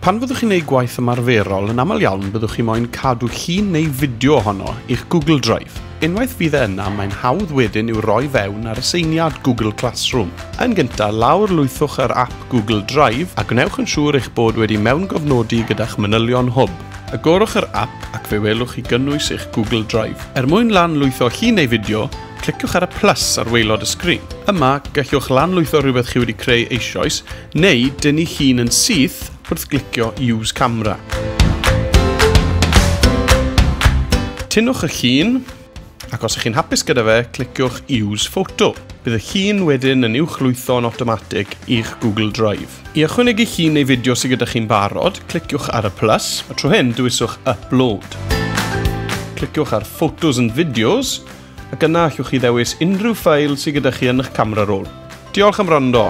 Pan fyddwch chi'n gwneud gwaith ymarferol, yn aml iawn byddwch chi moyn cadw llun neu fideo ohono i'ch Google Drive. Unwaith fydd e yna, mae'n hawdd wedyn i'w roi fewn ar aseiniad Google Classroom. Yn gyntaf, lawr lwythwch yr app Google Drive a gwnewch yn siŵr eich bod wedi mewngofnodi gyda'ch manylion Hwb. Agorwch yr app ac fe welwch chi gynnwys eich Google Drive. Er mwyn lanlwytho llun neu fideo, cliciwch ar y plus ar waelod y sgrin. Yma, gallwch lanlwytho rhywbeth chi wedi creu eisoes, neu dynnu llun yn syth wrth glicio Use Camera. Tynnwch y llun, ac os ych chi'n hapus gyda fe, cliciwch Use Photo. Bydd y llun wedyn yn uwchlwytho'n awtomatig i'ch Google Drive. I ychwanegu llun neu fideo sydd gyda chi'n barod, cliciwch ar y plus, a tro hyn dewiswch Upload. Cliciwch ar Photos and Videos, ac yna allwch chi ddewis unrhyw ffael sydd gyda chi yn eich camera roll. Diolch am wrando!